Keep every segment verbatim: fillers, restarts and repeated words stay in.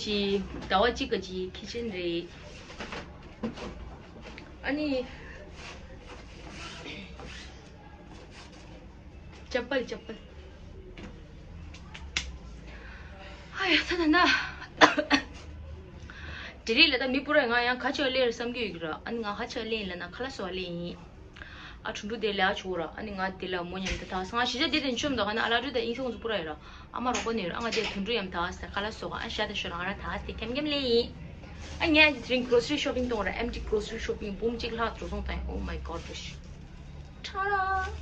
ཅི་ཟླ་བ་གཅིག་ག་ཅི་ཁི་ཆེན་རེད། ཨ་ནི། ཅབ་པལ་ཅབ་པལ། ཨ་ཡ་ད་ད་ད། ལྡི་ལི་ལ་ད་མི་སྤུ་ར་ང་ཡང་ཁ་ཆེ་བ་ལེན་བསམ་གྱི་ཡོད་ཀྱི་ར། ཨ་ནི་ང་ཁ་ཆེ་བ་ལེན་ལ་ན་ཁ་ལག་བཟོ་བ་ལེན་ཡིན། ཨ་དུད་འགྲོ་དེ་ལས་ཨ་ཆོག་ར། ཨ་ནི་ང་དེ་ལ་མོ་མཉམ་དུ་ད་ང་གཞིས་ཆགས་དེ་དེ་མཆོད་མདོག་ཁ་ན་ཨ་ལ་དུ་ད་ཨིན་ཤོག་ཚོ་སྤུ་ར་ཡོད་ར། ཨ་མ་རོགས་པ་ནི་ཡོད་ར། ཨ་ང་དེ་དུད་འགྲོ་མཉམ་ད་ས་ཁ་ལག་བཟོ་ག་ཨ་ཤ་ད་ཤོ་རང་ར་ད་ས་དེ་ཁེམ་ཁེམ་ལེན་ཡིན། ཨ་ངས་དེ་རིང་grocery shopping་གཏོང་ར། ཨེམ་ཌི་grocery shopping འབུམ་གཅིག་ལྷག་འགྲོ་སོང་ད་ཡིན། Oh my god ཁྲ་ར།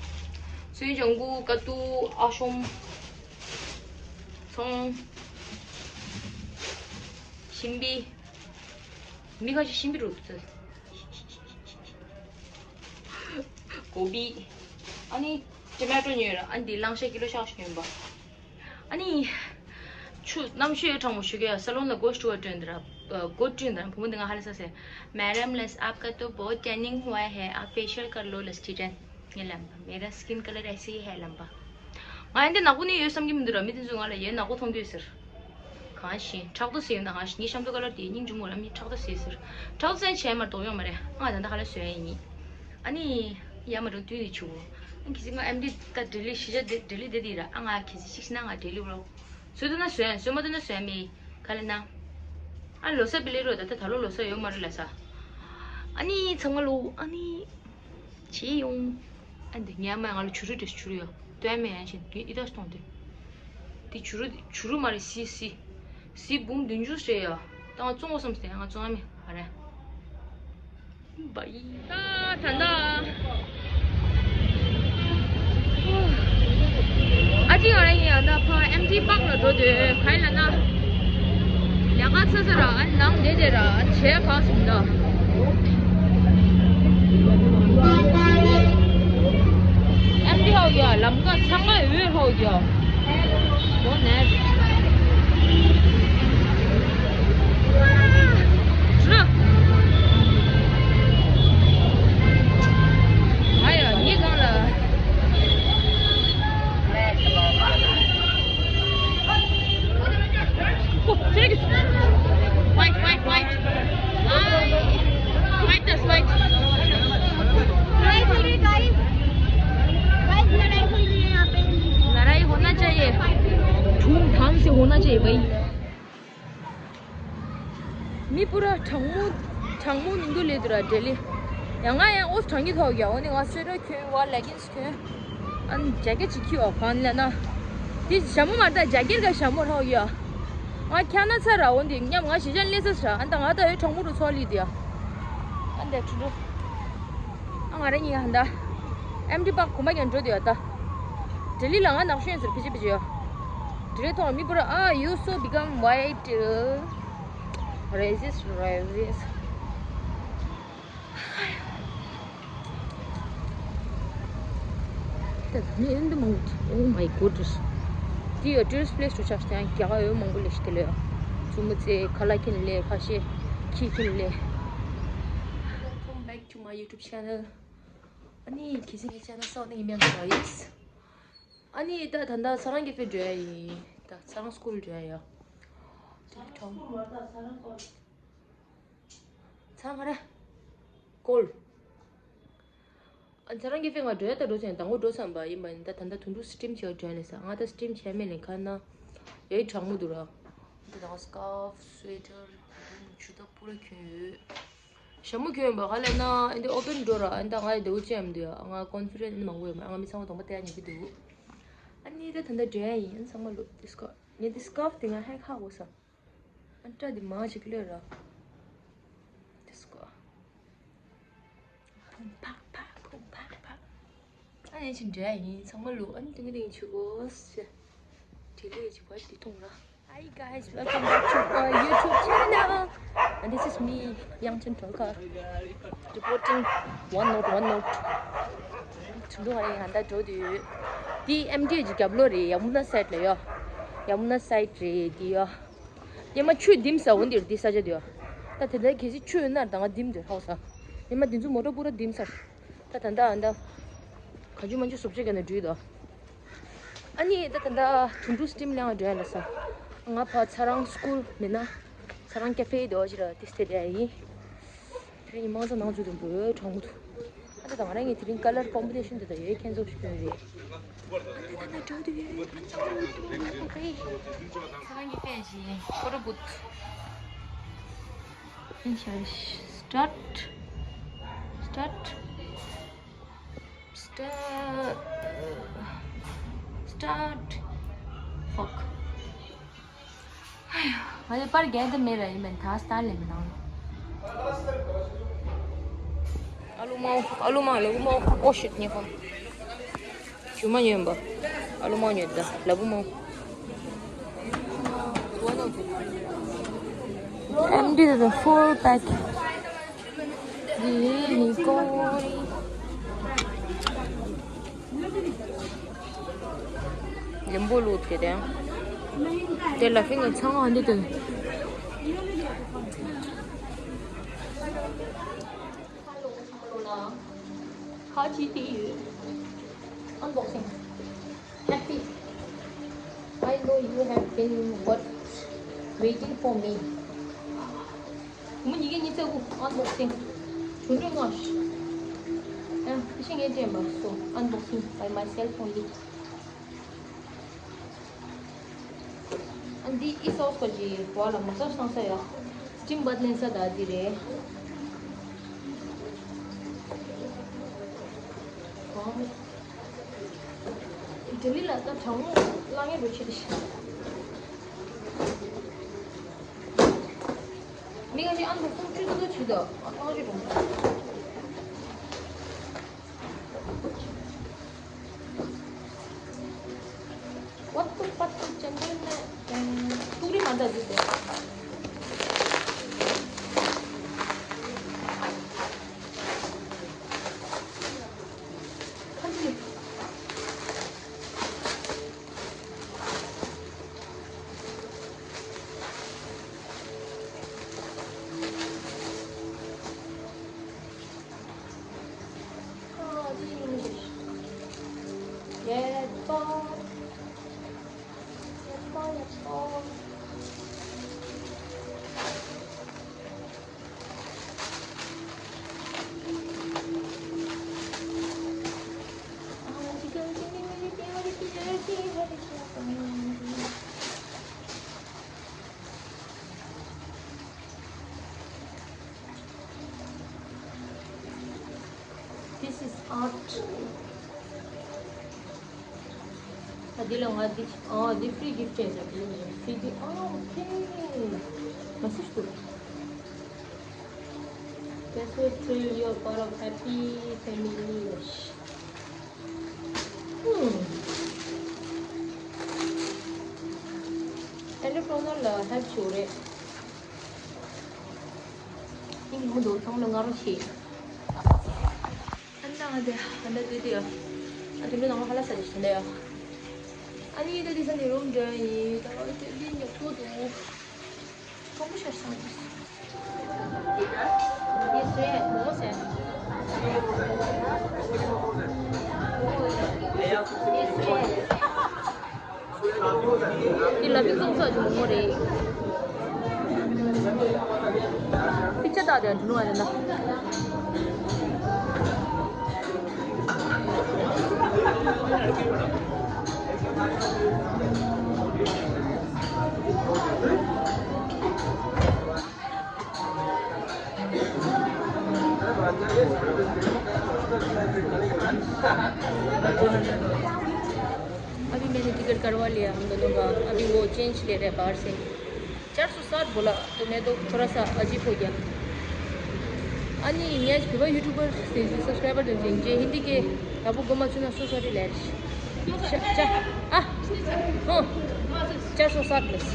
སོན་ལྗང་གུ་ཀ་ཏུ་ཨ་ཤོམ། ཚོང་། ཤིང་པི། མི་ཁ་ཤས་ཤིང་པི་རུ་ཚོ། ཀོ་བི། ཨ་ནི་ཊོ་མེ་ཊོ་ཉོས་ར། ཨ་ནི་འདི་གླང་ཤ་ཀི་ལོ་ཤག་ཤིག་ཉོས་པ། ཨ་ནི། ཆུ་གནམ་ཆུ་ཡོད་གྲང་མོ་ཞུ་གི་ཡ། ས་ལོན་ལ་སྒོ་སྤྲོ་བ་སྤྲོ་འདི་ར། སྒོ་སྤྲོ་འདི་ར་བུ་མོ་འདི་ང་ཧ་ལས་ས་སེ། मैडम लस आपका तो बहुत टैनिंग हुआ है, आप फेशियल कर लो लस टीटन ངའི་ལམ་པ། मेरा स्किन कलर ऐसे ही है ལམ་པ། ང་ཡང་འདི་ནག་པོ་ནི་ཡོད་བསམ་གྱི་མི་འདུག་ར། མི་དེ་ཚོས་ང་ལ་ཡའི་ནག་པོ་མཐོང་དུས་ཟེར། གང་ཤེས་ཁྲག་ཏོ་ཟེར་ཡོད་ན་གང་ཤེས། ངའི་ཤམ་ཐུ་ཀ་ལར་དེ་སྙིང་རྗེ་མོ་ར། མི་ཁྲག་ཏོ་ཟེར་ཟེར། ཁྲག་ཏོ་ཟེར་བྱས་མར་དོགས་ཡོང་མ་རེད། ང་ད་ལྟ་ཁ་ལག་བཟོ་ཡ་ཡིན། ཨ་ནི། ཡ་མ་རུང་དུས་ནི་ཆུ་བོ། ཨ་གི་ཟིག་ང་ཨེམ་ཌི་ད་ལྡི་ལི་གཞིས་ཆགས་དེ་ལྡི་ལི་དེ་དེ་ར། ཨ་ང་གི་ཟིག་ཤིག་ཤི་ན་ང་ལྡི་ལི་བོ། བཟོ་ཐུབ་ན་བཟོ་ཡ། བཟོ་མ་ཐུབ་ན་བཟོ་ཡ་མེད། ག་ལེ་ན། ཨ་ལོ་གསར་པི་ལེ་རོ་ད་ད་ད་ལོ་ལོ་གསར་ཡོད་མ་རེད་ལ་ས། ཨ་ནི་ཚང་མ་ལོ་ཨ་ནི། བྱེད་ཡོང་། ཨ་འདི་ངའི་ཨ་མས་ང་ལ་བྱུ་རུ་འདྲ་ཞིག་བྱུ་རུ་ཡོད། སྟོན་མེད་ཡང་ཞིག་ངས་ཨི་ཏོག་གཏོང་དུས། འདི་བྱུ་རུ་བྱུ་རུ་མ་རེད། སི་སི། སི་འབུམ་བདུན་ཅུ་རེད་ཡ། ད་ང་བཙོང་དགོས་བསམ་སྟེ་ང་བཙོང་ཡ་མེད་ཨ་རེད། བའི། ད་ད་ད། ཨ་ཅི་ང་རང་ཡིན་ཡང་ད་ཕ་ཨེམ་ཊི་པཱག་ལ་འགྲོ་དུས་ག་ཡིན་ལ་ན། ལས་ཀ་ཚ་ཚ་ར་ཨ་ནང་བསྡད་བསྡད་ར་ཨ་བྱས་ག་སོང་ད། ཨེམ་ཊི་ཧའོ་ཡ་ལམ་ཀ་ཚང་མ་འོད་ཧའོ་ཡ། ལོ་ནས། ཨ་ཡ་ངའི་སྒང་ལ། White, white, white. Hi. White, that's white. लड़ाई चल रही है, गाइस। गाइस, लड़ाई चल रही है यहाँ पे। लड़ाई होना चाहिए। धूमधाम से होना चाहिए भाई। མི་སྤུ་ར་གྲང་མོ། གྲང་མོ་མི་འདུག་ལེ་འདུག་ར་ལྡི་ལི། ཡང་ང་ཡང་ཨོ་གྲང་གི་ཐོག་ཡ། འོ་ནི་ང་སུ་ཝེ་ཊར་གྱོན་བ་ལེ་གིན་སི་གྱོན། ཨ་ནི་ཇེ་ཀེ་ཊི་ཅིག་ཁྱེར་བ་གང་ལ་ན། དེ་ཞྭ་མོ་མ་རེད་ད་ཇེ་ཀེ་ཊི་ག་ཞྭ་མོ་ར་ཡ། ང་ཁྱ་ན་ཚ་ར་འོ་འདི་མཉམ་ང་གཞིས་ཆགས་སླེབས་ས་ས་ར། ཨ་ནི་ད་ང་ད་འོ་གྲང་མོ་རུ་ཚོགས་ལི་དེ་ཡ། ཨ་འདི་ཁྲུ་ཁྲུ། ཨ་ང་ར་གཉིས་ཀ་ཧ་ད། ཨེམ་ཊི་པཱག་གོམ་པ་ཀྱང་འགྲོ་དེ་ཡ་ད། ལྡི་ལི་ལ་ང་ནག་ཤོས་ཟེར་ཕི་ཅི་ཕི་ཅི་ཡ། ལྡི་ལི་ཐོག་མི་སྤུ་ར་ཨ་you so become white. Racist, racist. ད་མི་ཨེ་འདི་མང་པོ། Oh my goodness. འདི་ཡ་tourist place ཆགས་ཏེ་རྒྱ་གར་ཡོད་མང་པོ་ལས་ཤི་དེ་ལས་ཡ། བཙུན་མོ་ཚེ་ཁ་ལག་ཁྱེར་ལས་ཁ་ཤས་ཁྱི་ཁྱེར་ལས། Welcome back to my YouTube channel. ཨ་ནི་ཁྱེད་ཚོ་ངའི་ཆེ་ནལ་སོགས་ནས་ཡིན་མིན་ལ་ཡིས། ཨ་ནི་ད་ད་ད་ཚ་རང་གི་ཕེ་འགྲོ་ཡ་ཡིན། ད་ཚ་རང་སྐུལ་འགྲོ་ཡ་ཡ། ཚ་རང་སྐུལ་མ་ད་ཚ་རང་སྐུལ། ཚང་མ་ར། ཀོལ། ཨ་ཚ་རང་གི་ཕེ་ང་འགྲོ་ཡ་ད་འགྲོ་ཚན་དང་པོ་འགྲོ་བསམ་པ་ཡིན་པ་ཡིན་ད་ད་ད་དུང་འགྲོ་སི་ཊིམ་བྱེད་འགྲོ་ཡ་ལས་ས་ང་ད་སི་ཊིམ་བྱས་མེད་ལས་ཁ་ན། ཡའི་གྲང་མོ་འདུག་ར། ད་ད་ང་སི་ཀར་ཕི་སུ་ཝེ་ཊར་ཆུ་ད་པུ་ར་གྱོན་ཡོད། ཞྭ་མོ་གྱོན་ཡོད་པ་ག་ལས་ན་ཨེ་འདི་ཨོ་པན་འགྲོ་ར་ཨེ་ད་ང་ཡི་འདི་འུ་ཅི་ཡམ་འདུག་ཡ་ང་ཀོན་ཕི་ཌེན་ཊི་མང་པོ་ཡོད་མ་ང་མི་ཚང་མ་གདོང་པ་ལྟ་ཡ་ཉན་གི་འདུག་ཨ་ནི་ད་ད་ད་འགྲོ་ཡ་ཡིན་ཨ་ཚང་མ་ལོ་ཏི་སི་ཀོ་ངས་འདི་སི་ཀར་ཕི་དེ་ང་ཧེག་ཧ་གོ་ས། ཨ་སྐྲ་འདི་མང་ཞིག་གློད་ར། ཏི་སི་ཀོ། ཕུང་ཕག་ཕག་ཕུང་ཕག་ཕག་ཨ་ནི་ཅི་འདྲ་ཡིན་ཚང་མ་ལོ་ཨ་ནི་ཏིང་ཏིང་ཆུ་གོ་སི། དྲི་ལས་ཅི་བ་དི་ཐུང་ར། Hi guys, welcome back to my YouTube channel. And this is me, Yang Chen Tolkar, reporting one note one note. ཚུར་འགྲོ་ཧ་རེ་ཧན་ད་འགྲོ་དུས། དེ་ཨེམ་ཌི་ཨེ་ཅི་རྒྱབ་ལོགས་རེད། ཡ་མུ་ན་སའིཌ་ལ་ཡོད། ཡ་མུ་ན་སའིཌ་རེད་དེ་ཡོད། ཉི་མ་ཆུ་ལྡིམ་ས་འོ་འདིར་འདི་ས་ཆ་འདི་ཡོད། ད་དེ་འདྲ་གལ་སྲིད་ཆུ་ཡོད་ན་ད་ང་ལྡིམ་འདིར་ཧའོ་ས། ཉི་མ་འདི་ཚོ་མོ་ཊ་པུ་ར་ལྡིམ་ས། ད་ད་ད་ད། ག་ཅུ་མ་ཅུ་སུབ་ཅེ་ག་ན་འགྲུལ་དོ། ཨ་ནི་ད་ད་ད་དུང་འགྲུལ་སི་ཊིམ་ལེང་བ་འགྲོ་ཡ་ལ་ས། ང་ཕ་ཚ་རང་སྐུལ་མིན་ན་ཚ་རང་ཀེ་ཧྥེ་དེ་བ་ཞིག་ར་ཏིས་ཏེ་དེ་ཡིན། དེ་རིང་མང་ཚ་ནང་ཚུད་དུ་འབོད་གྲོང་གུ་དུ། ཨ་ད་ང་རང་གི་དེ་རིང་ཀ་ལར་ཀོམ་བི་ནེ་ཤན་དེ་ད་ཡོད་ཁྱེད་ཚོ་ཞིག་ཡོད་རེད། ཨ་ད་ད་འགྲོ་དུ་ཡོད། ཚ་རང་གི་ཕན་ཞིག་ཕོ་ཊོ་བུད། Start. Start. Start. Start. Fuck. ང་ཚོ་པར་རྒྱག་ཏུ་མེད་ར་ཡིན་མིན་ད་སྟར་ལས་མི་ནང་། ཨ་ལུ་མའོ། ཨ་ལུ་མའོ་ལ་ཨུ་མའོ། Oh shit, ཉེ་ཁོང་ཇུ་མ་ཉོན་པ། ཨ་ལུ་མའོ་ཉོན་ད་ལ་བུ་མའོ། Empty the full pack. ལེམ་བུ་ལུག་དེ་དང་། དེ་ལ་ཕིང་གི་ཚང་མ་འདི་དང་། How do you do? Unboxing. Happy. I know you have been what waiting for me. མི་ཉི་གེ་ཉི་ཚེ་གུ་ཨན་བོག་སིང་། ཆུང་ཆུང་ངོ་ཤ། ཨ་ཤི་ངེ་ཅན་པ་སོ། Unboxing by myself only. ཨ་འདི་ཨི་སོགས་པ་ཅི་བ་ལ་མ་སོགས་སང་ས་ཡ། སི་ཊིམ་བད་ལེན་ས་ད་འདི་རེད། ལྡི་ལི་ལ་ད་གྲང་མོ་ལ་ངེ་རུ་ཆེ་དི་ཤ། མི་ང་ཅི་ཨན་བོག་སིང་ཆུ་ཚོད་ཆུ་ད་ཨ་ཏང་ཅི་རུང་། What the fuck is Chandran? Turi manda dite. This is art. ཨ་འདི་ལ་ང་འདི་ཨ་འདི་free gift བྱས་ཟེར། འདི་ནི་free gift. ཨ་okay. Message to. Guess what? Feel you're part of happy family. Hmm. Entrepreneur ལ་help བྱེད་རེད། ཨིན་མོ་དོ་ཚང་ལ་ང་རོ་ཆེ། ཨ་ན་ཨ་དེ་ཨ་ན་དེ་དེ་ཨ་དེ་ནང་ཧ་ལ་ས་དེ་ཤན་དེ་ཨ་ནི་དེ་དེ་ས་ནི་རུམ་འདྲ་ཡིན། ད་དེ་དེ་ཉོ་ཐུབ་འདུག་ཁོང་ཁྲོ་ཤར་སོང་། ཡེ་སུ་ཡེ་ངོ་ཟེར། ཡེ་སུ་ཡེ། འདི་ལ་ཕིག་སོང་ས་ཅུང་མོ་རེད། ཕིག་ཆ་བཏགས་དེ་འགྲོ་ནུ་བ་རེད་ན། अभी मैंने टिकट करवा लिया हम दोनों का। अभी वो चेंज ले रहे बाहर से। चार सौ साठ बोला तो मैं तो थोड़ा सा अजीब हो गया। अनि यहाँ पे YouTuber से सब्सक्राइबर जो चेंज हिंदी के अब गुमा चुना सो सॉरी लैश। चा आ हो चार सौ साठ प्लस।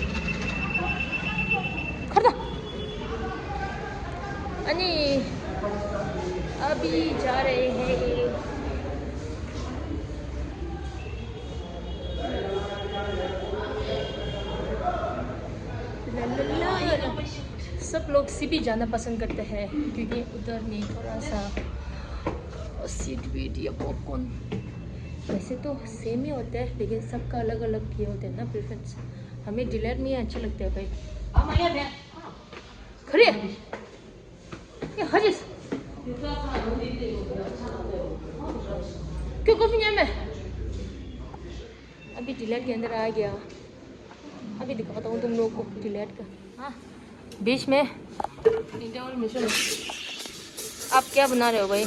खर्दा। अनि अभी जा रहे हैं। सब लोग सीपी जाना पसंद करते हैं क्योंकि उधर में थोड़ा सा सीट वीट या पॉपकॉर्न। वैसे तो सेम ही होता है लेकिन सबका अलग अलग ये होते हैं ना प्रेफरेंस। हमें डिलीट नहीं अच्छे लगते हैं भाई। हाँ, मैं क्या मैं? खड़े। ये हजिस। क्यों कॉफी नहीं है मैं? अभी डिलीट के अंदर आ गया। अभी दिखाता हूँ तुम लोग को डिलीट का। हाँ, बीच में इंटरवल मिशन। आप क्या बना रहे हो भाई?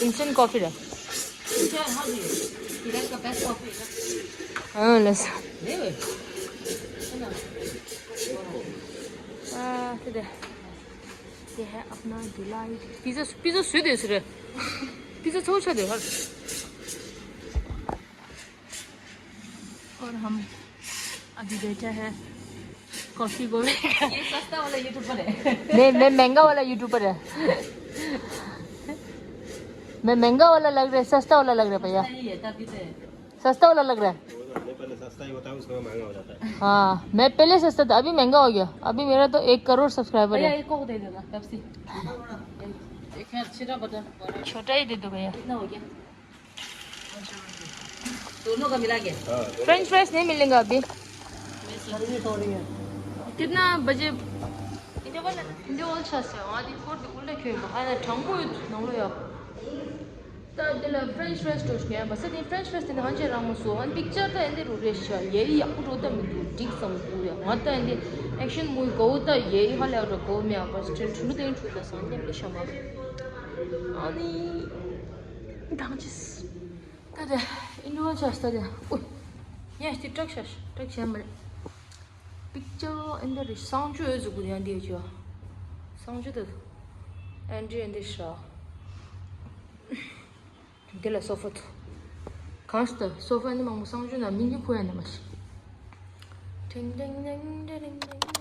इंस्टेंट कॉफी रहा। हाँ, लस। हाँ, ये है अपना डिलाइट। पिज्जा, पिज्जा स्वीट है सर। पिज्जा छोड़ छोड़ दे हर। और हम अभी बैठा है कॉफी को। ये सस्ता वाला यूट्यूबर है। मैं मैं महंगा वाला यूट्यूबर है। मैं महंगा वाला लग रहा है, सस्ता वाला लग रहा है भैया। सही है, तभी तो है। सस्ता वाला लग रहा है। पहले सस्ता ही होता है, उसके बाद महंगा हो जाता है। हाँ, मैं पहले सस्ता था, अभी महंगा हो गया। अभी मेरा तो एक करोड़ सब्सक्राइबर भैया, है। एक को दे देना पेप्सी। एक है छोटा बटन। छोटा ही दे दो भैया। कितना हो गया? दोनों का मिला के। फ्रेंच फ्राइज नहीं मिलेगा अभी। कितना बजे? འདི་འོལ་ཆ་ཟེར་ཨ་འདི་སྐོར་དུ་ཨུལ་ལ་ཁྱོད་ཧ་ན་དྲང་པོ་ཡོད་ནང་ལོ་ཡ། ད་འདི་ལ་ཧྥ་རན་ཆི་ཧྥ་རན་ཆི་འགྲོ་ཤེས་ཡ་བ་ས་དེ་ཧྥ་རན་ཆི་ཧྥ་རན་ཆི་དེ་ནི་ཧ་ཅང་རང་མོ་སོ་ཨ་པིག་ཅར་ད་ཨེ་འདི་རུ་རེ་ཤ་ཡེ་ཡག་པོ་འགྲོ་ད་མི་འདུག་འགྲིག་ཙམ་འདུག་ཡ། ང་ད་ཨེ་འདི་ཨེག་ཤན་མུ་བི་གོ་ད་ཡེ་ཧ་ལས་ར་གོ་མེ་ཨ་པར་སི་ཊན་ཁྲུ་ནུ་ཏེན་ཁྲུ་ད་སང་ཉམས་ལེ་ཤ་མ། ཨ་ནི་དང་ཅིས་ད་དེ་ཨིན་ཌི་ཝལ་ཆ་ས་དེ་ཨུ་ཡ་ཤི་ཏི་ཀྲག་ཤ་ཀྲག་ཤ་མ་རེད། པིག་ཅར་ཨེ་འདི་རེ་སང་ཆུ་ཨེ་ཟུག་གུ་ཡང་འདི་ཆོ་སང་ཆུ་དེ་ཨེ་འདི་ཨེ་འདི་ཤ། འདི་ལ་སོ་ཕ་ཐུ། གང་ཞིག་ད་སོ་ཕ་ནི་མང་པོ་གསང་སྤྱོད་ན་མིང་གི་ཁོ་ཡ་ནི་མ་ཤི། ཏིང་ཏིང་ཏིང་ཏིང་ཏིང་།